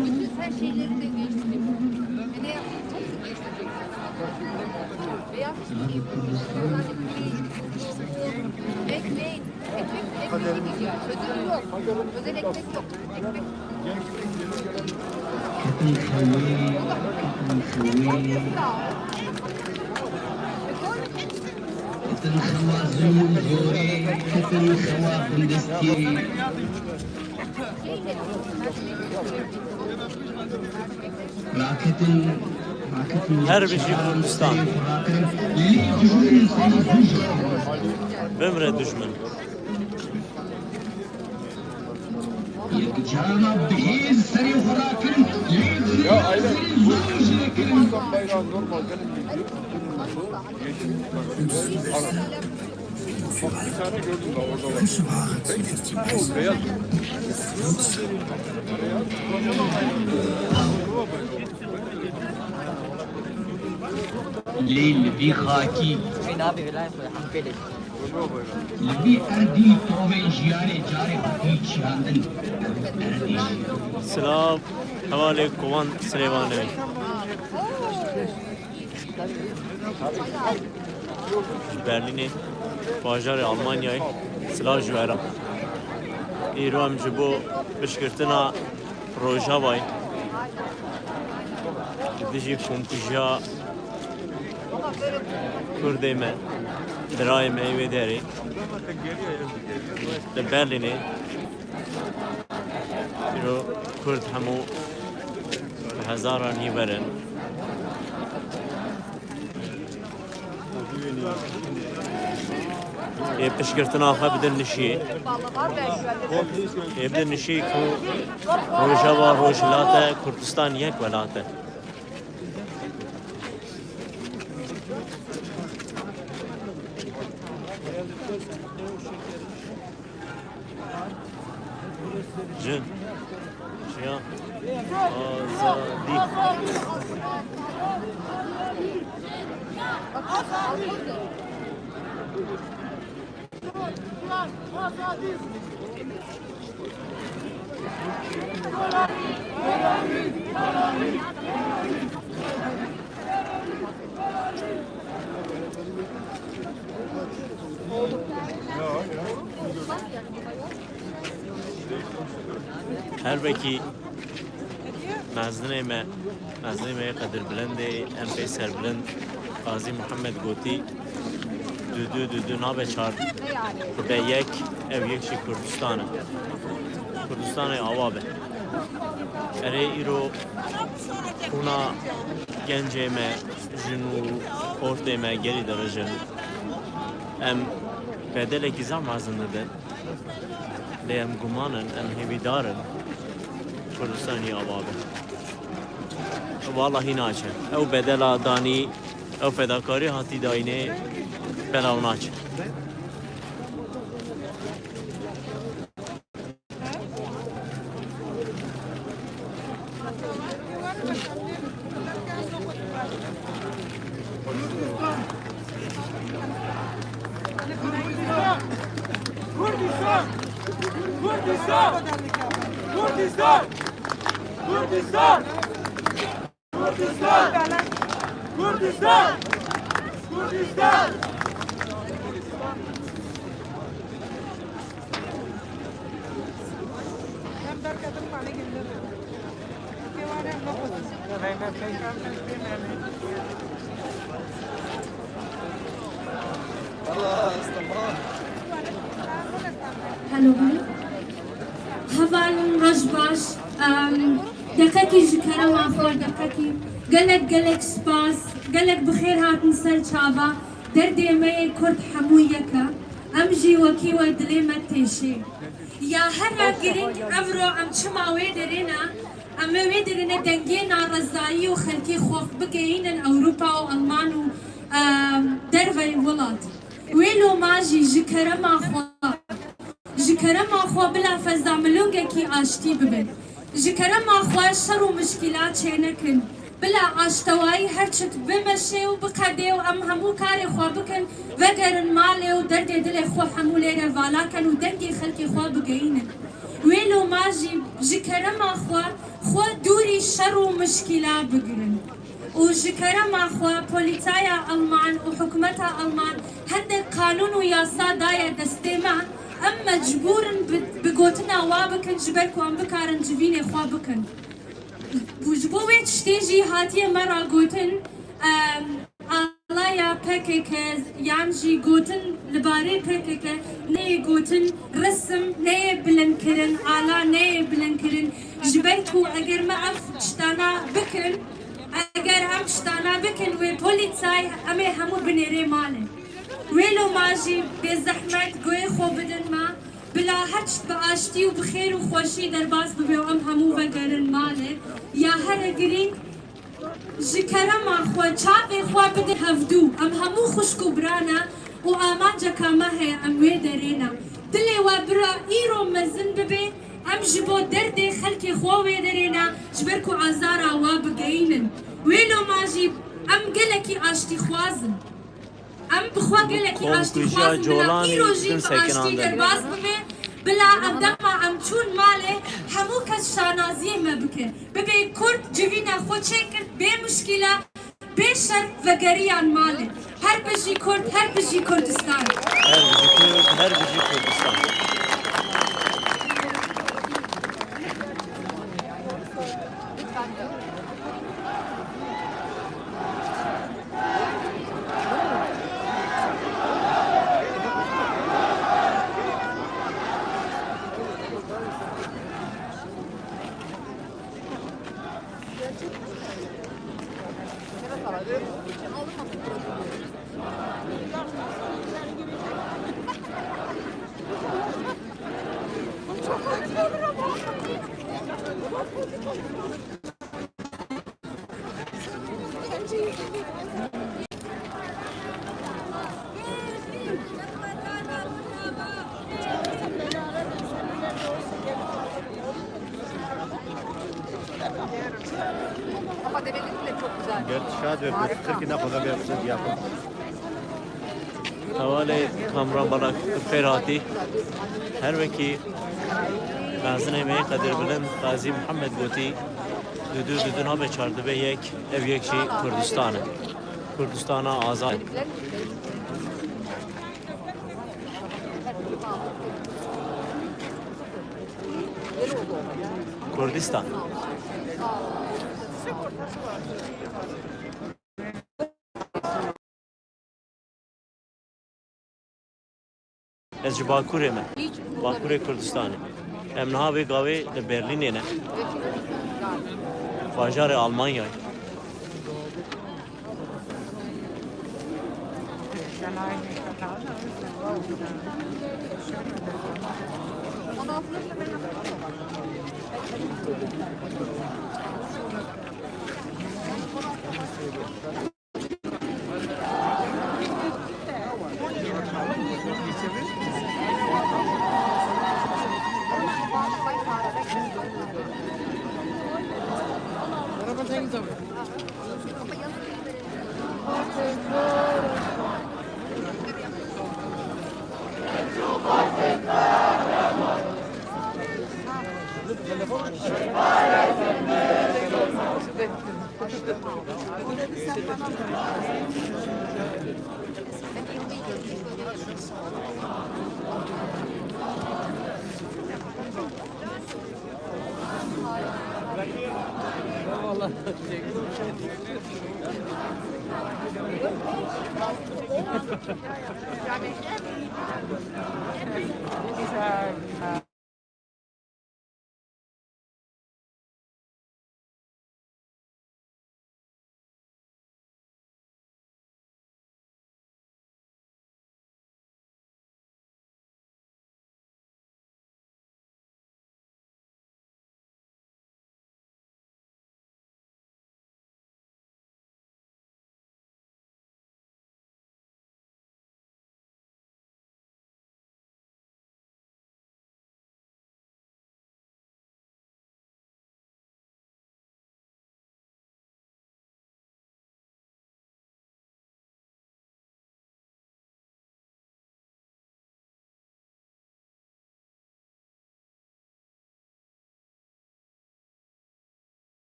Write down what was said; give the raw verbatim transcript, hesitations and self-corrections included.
Bütün her şeyleri de geçtim. Ve ne yapayım? Çok da geçtim. Beyaz ekmeğin, ekmeğin, ekmek bile gidiyor. Özel yok. Özel ekmek yok. Ekmek Ketin xewê, ketin xewê. Ketin xewa zû zorê, ketin xewa bindestî. Raketin, raketin. Her bijî Kurdistan. Bimre dijmin. Yek carna bihêz serê xwe rakirin, lê Ya, aynen. Serê zor jê kirin. Bayrağı normal, benim bildiğim. Bak, bir tane gördüm daha orada var. Beyaz. Lê li vî xakî. Li vî erdî tovên jiyanê carê xwe tê çiyandin. Erdî jî. Silav, hevalê kovan Silêwanê. Ji Berlînê, bajarê Almanyayê, silav ji we re. Îro em ji bo piştgirtina Rojavayê, li dijî komkujiya Kurdê me, birayê me yê wê derê, li Berlînê, îro Kurd hemû bi hezaran nîver in. Ê piştgirtina xwe bidin nişiyê. Ê bidin nişiyê ku Rojava Rojhilat e, Kurdistan yek welat e. Jin, jiyan, azadî. Her wekî mezinê me, mezinê me yê qedirbilindê, em pê serbilind, Qazî Muhammed gotî, du du du du nabe çar, dibe yek, ev yek jî Kurdistan e. Kurdistanê awa be. Erê, îro xûna gencê me, jin û xortê me gelî dirijin. Em bedelekî zaf mezin didin. Lê em guman in, em hêvîdar in Kurdistanî ava be. Wallahî naçe. Ew bedela danî, ew fedakarî hatî dayînê belav naçe. Kurdistan! Kurdistan! Kurdistan! Kurdistan! Kurdistan! Kurdistan! Kurdistan! Hello, hello. Heval roj baş. Em, deqekî ji kerema xwe, deqekî. Gelek, gelek spas. Gelek bi xêr hatin ser çava. Derdê me yê Kurd hemû yek e. Em jî wekî we dilê me têşê. Ya here girîng evro em çima wê derê ne? Em ê wê derê ne dengê narezayî û xelkê xwe bigehînin Ewropa û Alman û, em, derveyî welat. Wê loma jî ji kerema xwe, ji kerema xwe bila feza milûngekî aştî bibe. Ji kerema xwe şer û mişkîla çênekin. Bila aştewayî her çit bimeşe û biqede û em hemû karê xwe bikin, vegerin malê û derdê dilê xwe hemû lê re vala ken û dengê xelkê xwe bigeyînin. Wê lo ma jî ji kerema xwe, xwe dûrî şer û mişkîla bigirin. Û ji kerema xwe polîtaya Alman û hikûmeta Alman hindek qanûn û yasa daye destê me, em mecbûr in bi, bi gotina wa bikin ji ber ku em bikarin civînê xwe bikin. Û ji bo wê tiştê jî hatiye me ra gotin, em, alaya P K K yan jî gotin li barê P K K neyê gotin resim, neyê bilindkirin, ala neyê bilindkirin. Ji ber ku eger me ev tiştana bikin, eger em tiştana bikin wê polîsay, em ê hemû binêrê malê. Wê lo ma jî bêzehmet guhê xwe bidin me, bila her tişt bi aştî û bi xêr û xweşî derbas bibe û em hemû vegerin malê. Ya here girîng, ji kerema xwe çavê xwe bidin hevdû. Em hemû xwişk û bira ne û amanceka me heye, em wê derê ne. Dilê we bira îro mezin bibe, em ji bo derdê xelkê xwe wê derê ne, ji ber ku azara we bigeyînin. Wê lo ma jî em gelekî aştîxwaz in. Em bi xwe gelekî aştîxwaz in, bila îro jî bi aştî derbas bibe, bila ev dema em çûn malê hemû kes şanaziyê me bike. Bibe Kurd civîna xwe çêkir, bê mişkîle, bê şer vegeriyan malê. Her bijî Kurd, her bijî Kurdistan. Her bijî Kurd, her bijî Kurdistan. Ama develeri bile çok güzel. Gel şad ve Türkiye ne kadar bir yapacak yapın. Hevalê Kamran Balak, tu xêr hatî. Her wekî mezinê me yê Qedirbilind Qazî Mihemed gotî, dudu dudu nabe çar dibe yek, ev yek jî Kurdistan e. Kurdistana azad. Kurdistan. Ez ji Bakurê me. Bakurê Kurdistanê. Em niha vê gavê li Berlînê ne. Bajarê Almanyayê.